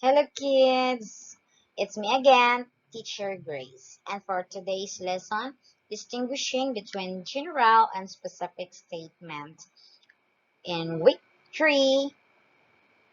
Hello kids! It's me again, Teacher Grace. And for today's lesson, distinguishing between general and specific statement in week 3,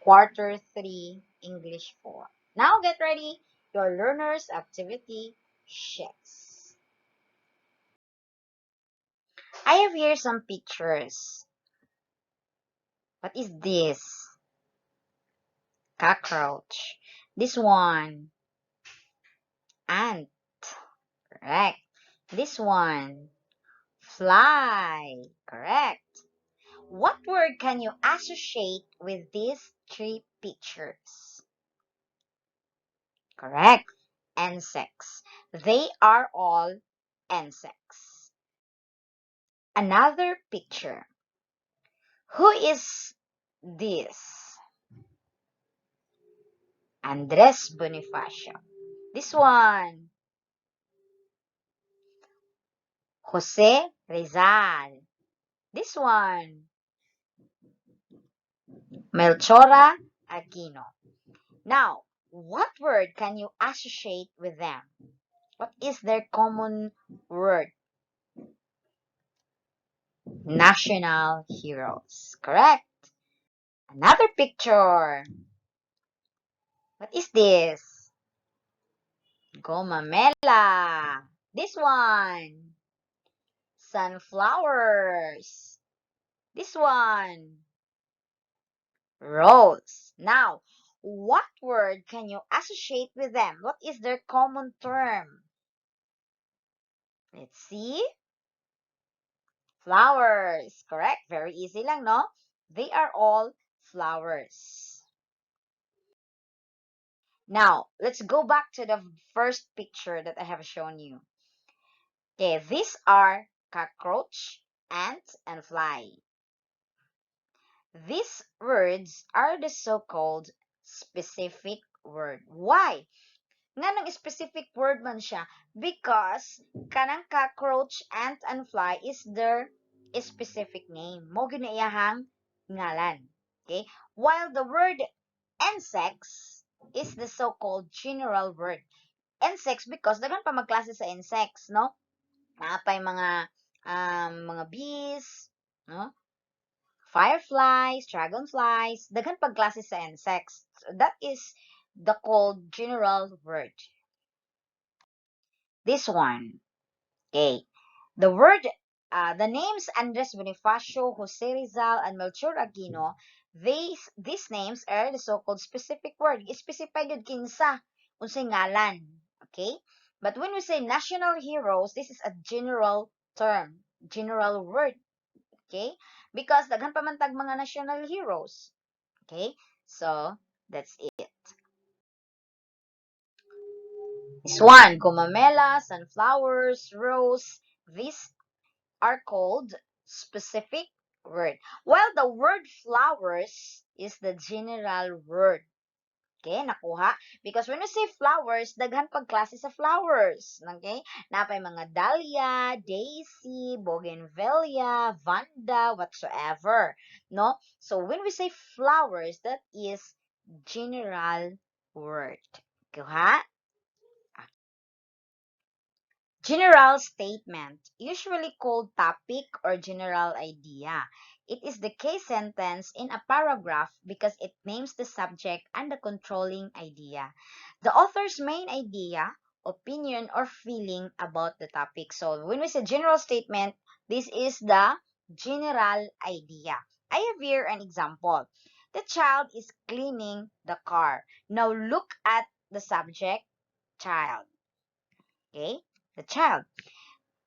quarter 3, English 4. Now get ready, your learner's activity sheets. I have here some pictures. What is this? Cockroach. This one, ant. Correct. This one, fly. Correct. What word can you associate with these three pictures? Correct. Insects. They are all insects. Another picture. Who is this? Andres Bonifacio. This one, Jose Rizal. This one, Melchora Aquino. Now, what word can you associate with them? What is their common word? National heroes. Correct. Another picture. What is this? Gumamela. This one. Sunflowers. This one. Rose. Now, what word can you associate with them? What is their common term? Let's see. Flowers. Correct? Very easy lang, no? They are all flowers. Now, let's go back to the first picture that I have shown you. Okay, these are cockroach, ant, and fly. These words are the so-called specific word. Why? Nganong specific word man siya? Because kanang cockroach, ant, and fly is their specific name. Mao gyud na iyahang ngalan. Okay? While the word insects is the so-called general word. Insects because daghan pa magklase sa insects, no? Naa pay mga bees, no? Fireflies, dragonflies, daghan pag klase sa insects. So that is the called general word. This one. Okay. The names Andres Bonifacio, Jose Rizal, and Melchor Aquino, these names are the so-called specific word. Specify gyud kinsa, unsay ngalan. Okay? But when we say national heroes, this is a general term, general word. Okay? Because daghan pa man tag mga national heroes. Okay? So, that's it. This one, gumamela, sunflowers, rose, these are called specific word. While the word flowers is the general word. Okay, nakuha? Because when we say flowers, daghan pag klase sa flowers. Okay? Naa pay mga dahlia, daisy, bougainvillea, vanda, whatsoever. No? So, when we say flowers, that is general word. Kuha? General statement, usually called topic or general idea. It is the case sentence in a paragraph because it names the subject and the controlling idea. The author's main idea, opinion, or feeling about the topic. So when we say general statement, this is the general idea. I have here an example. The child is cleaning the car. Now look at the subject, child. Okay? The child.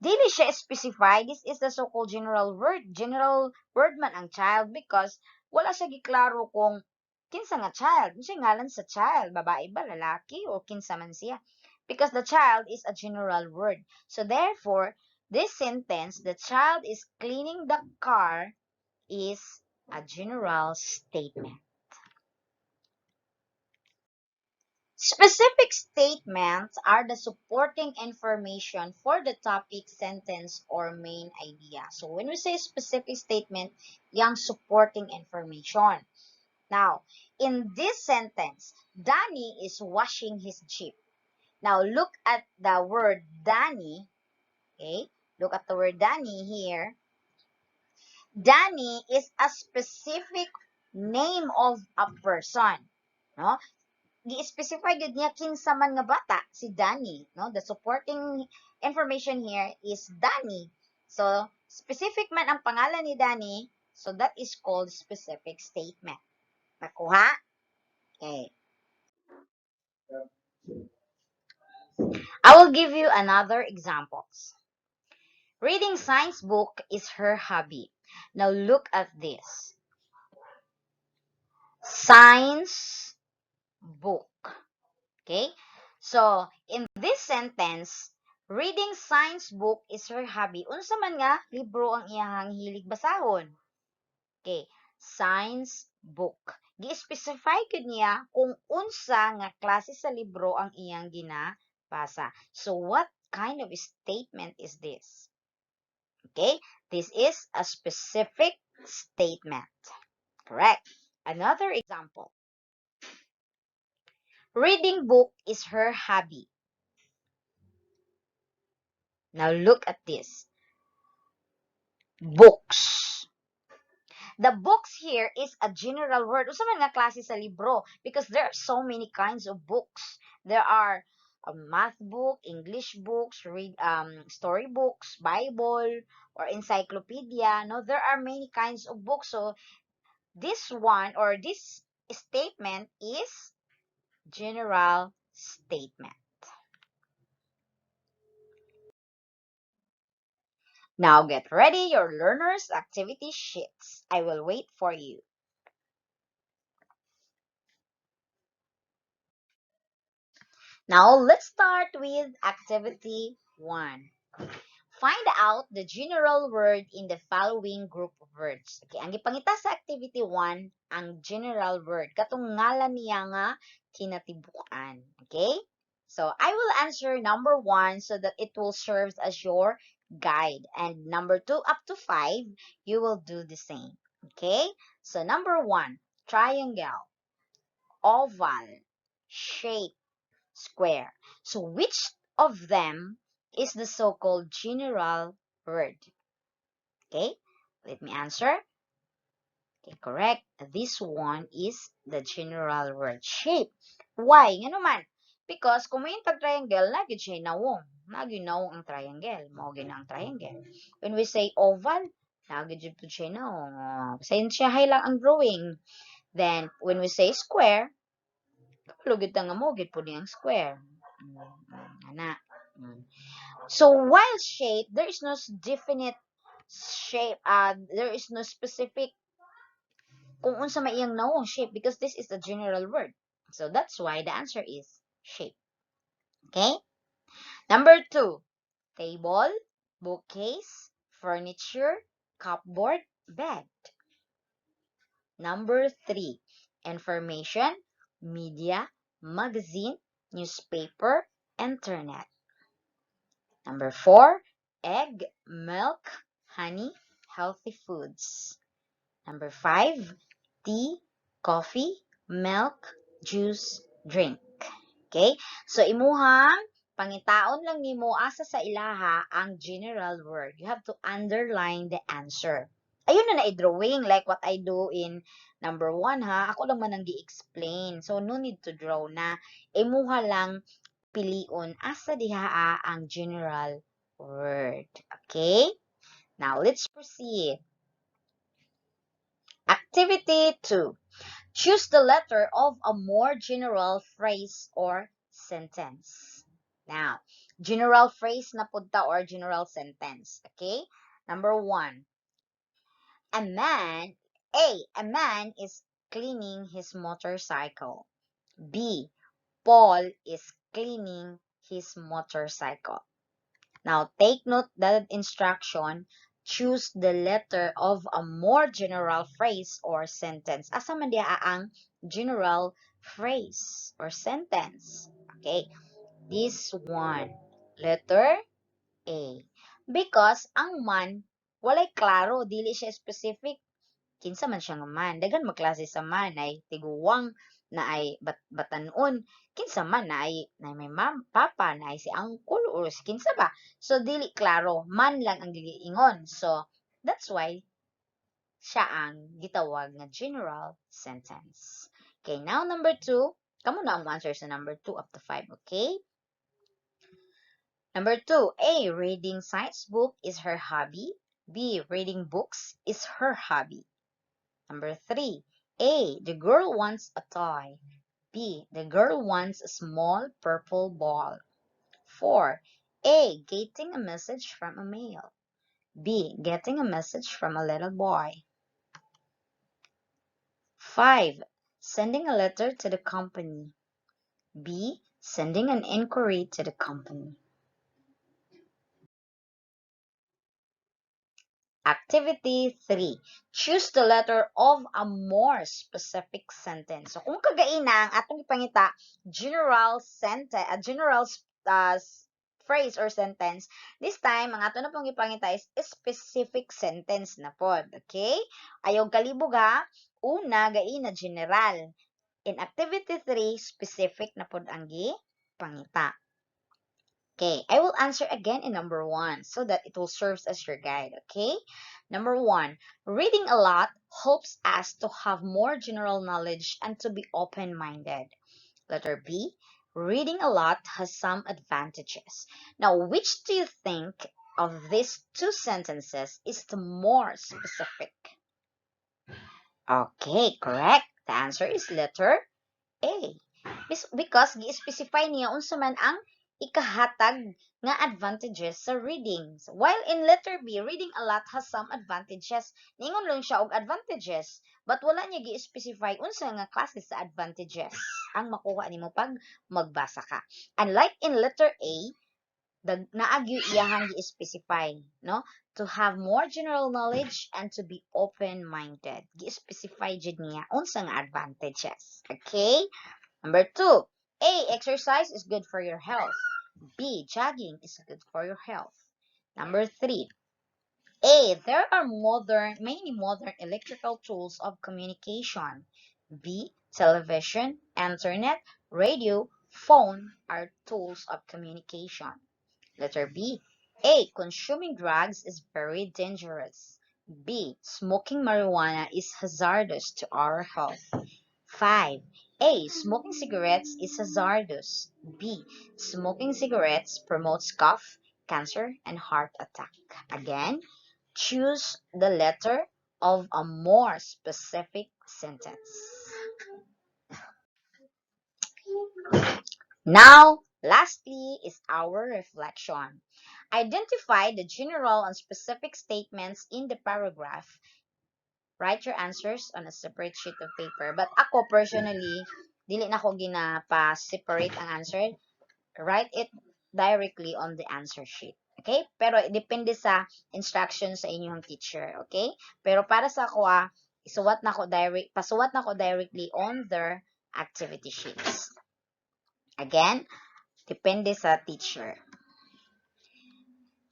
Dili siya specify. This is the so-called general word. General word man ang child because wala siya giklaro kung kinsa nga child. Unsa ngalan sa child? Babae ba, lalaki, o kinsa man siya? Because the child is a general word. So therefore, this sentence, "The child is cleaning the car," is a general statement. Specific statements are the supporting information for the topic sentence or main idea. So when we say specific statement, yang supporting information. Now, in this sentence, "Danny is washing his Jeep." Now, look at the word "Danny." Okay? Look at the word "Danny" here. Danny is a specific name of a person. No? Gi-specify gyud niya kinsa man nga bata, si Danny, no? The supporting information here is Danny. So, specific man ang pangalan ni Danny, so that is called specific statement. Nakuha? Okay. I will give you another examples. "Reading science book is her hobby." Now look at this. "Science book." Okay? So, in this sentence, "Reading science book is her hobby." Unsa man nga libro ang iyahang hilig basahon? Okay, "science book." Gi-specify gyud niya kung unsa nga klase sa libro ang iyang ginabasa. So, what kind of statement is this? Okay, this is a specific statement. Correct. Another example. "Reading book is her hobby." Now look at this. "Books." The "books" here is a general word. Unsa man nga klase sa libro? Because there are so many kinds of books. There are a math book, English books, read story books, Bible, or encyclopedia. No, there are many kinds of books. So this one or this statement is general statement. Now get ready your learner's activity sheets. I will wait for you. Now let's start with activity 1. Find out the general word in the following group of words. Okay, ang gipangita sa activity 1, ang general word. Katong ngalan niya nga kinatibuk-an. Okay? So, I will answer number 1 so that it will serve as your guide. And number 2 up to 5, you will do the same. Okay? So, number 1, triangle, oval, shape, square. So, which of them is the so-called general word? Okay, let me answer. Okay, correct. This one is the general word, shape. Why? Ngano man? Because kung may tag triangle, naa gyud siya nawong. Naa gyud nawong ang triangle. Mao gyud ang triangle. When we say oval, naa gyud jud siya nawong. Oh, lang ang drawing. Then, when we say square, kabalo gyud ta nga mao gyud pud ang square. Ana. So, while shape, there is no definite shape, there is no specific kung unsa may iyang nawong shape because this is a general word. So, that's why the answer is shape. Okay? Number 2, table, bookcase, furniture, cupboard, bed. Number 3, information, media, magazine, newspaper, internet. Number 4, egg, milk, honey, healthy foods. Number 5, tea, coffee, milk, juice, drink. Okay? So, imuhang pangitaon lang nimo asa sa ilaha ang general word. You have to underline the answer. Ayun na na i-drawing like what I do in number 1 ha. Ako lang man ang gi-explain. So, no need to draw na. Imuha lang pilion asa diha ang general word. Okay? Now, let's proceed. Activity 2. Choose the letter of a more general phrase or sentence. Now, general phrase na pud ta or general sentence. Okay? Number 1. A man, A, a man is cleaning his motorcycle. B, Paul is cleaning his motorcycle. Now, take note that instruction, choose the letter of a more general phrase or sentence. Asa man diha ang general phrase or sentence? Okay, this one, letter A. Because ang "man", walay klaro, dili siya specific. Kinsa man siya nga man? Daghan man klase sa man, naay tiguwang, naay batanon, kinsa man, naay may mam, papa, naay si uncle or si kinsa ba. So dili klaro, man lang ang giingon. So that's why siya ang gitawag nga general sentence. Okay, now number 2. Kamo na ang answer sa number 2 up to 5, okay? Number 2, A. Reading science book is her hobby. B. Reading books is her hobby. Number 3, A. The girl wants a toy. B. The girl wants a small purple ball. 4. A. Getting a message from a mail. B. Getting a message from a little boy. 5. Sending a letter to the company. B. Sending an inquiry to the company. Activity 3. Choose the letter of a more specific sentence. So, kung kagaina, ang atong ipangita, general sentence, a general phrase or sentence. This time, ang ato na pong ipangita is specific sentence na pod. Okay? Ayaw kalibog ha. Una, gaina, general. In activity 3, specific na pod ang gipangita. Okay, I will answer again in number 1 so that it will serve as your guide, okay? Number 1, reading a lot helps us to have more general knowledge and to be open-minded. Letter B, reading a lot has some advantages. Now, which do you think of these two sentences is the more specific? Okay, correct. The answer is letter A. Because gi-specify niya unsa man ang ikahatag nga advantages sa reading. While in letter B, reading a lot has some advantages. Ningon lang siya og advantages, but wala niya gi-specify unsa nga klase sa advantages ang makuha nimo pag magbasa ka. Unlike in letter A, naa gyud iyahang gi-specify, no? To have more general knowledge and to be open-minded. Gi-specify jud niya unsa nga advantages. Okay? Number 2, A. Exercise is good for your health. B. Jogging is good for your health. Number 3. A. There are many modern electrical tools of communication. B. Television, internet, radio, phone are tools of communication. Letter B. A. Consuming drugs is very dangerous. B. Smoking marijuana is hazardous to our health. 5. A. Smoking cigarettes is hazardous. B. Smoking cigarettes promotes cough, cancer, and heart attack. Again, choose the letter of a more specific sentence. Now, lastly is our reflection. Identify the general and specific statements in the paragraph. Write your answers on a separate sheet of paper. But ako personally, dili na ko ginapa-separate ang answer. Write it directly on the answer sheet. Okay? Pero depende sa instruction sa inyong teacher. Okay? Pero para sa ako, isuwat na ko direct, pasuwat na ko directly on their activity sheets. Again, depende sa teacher.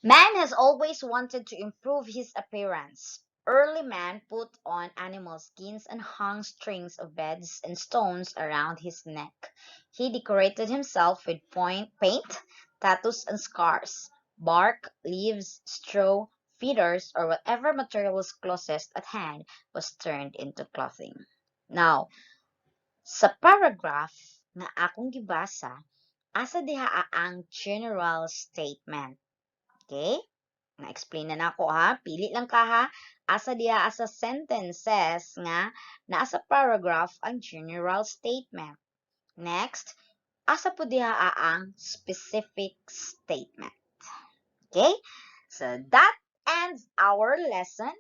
Man has always wanted to improve his appearance. Early man put on animal skins and hung strings of beads and stones around his neck. He decorated himself with paint, tattoos, and scars. Bark, leaves, straw, feathers, or whatever material was closest at hand was turned into clothing. Now, sa paragraph nga akong gibasa, asa diha ang general statement? Okay? Na-explain na nako ha. Pili lang ka ha. Asa diha sa sentences nga naa sa paragraph ang general statement. Next, asa po diha ang specific statement. Okay? So that ends our lesson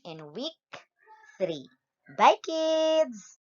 in week 3. Bye, kids!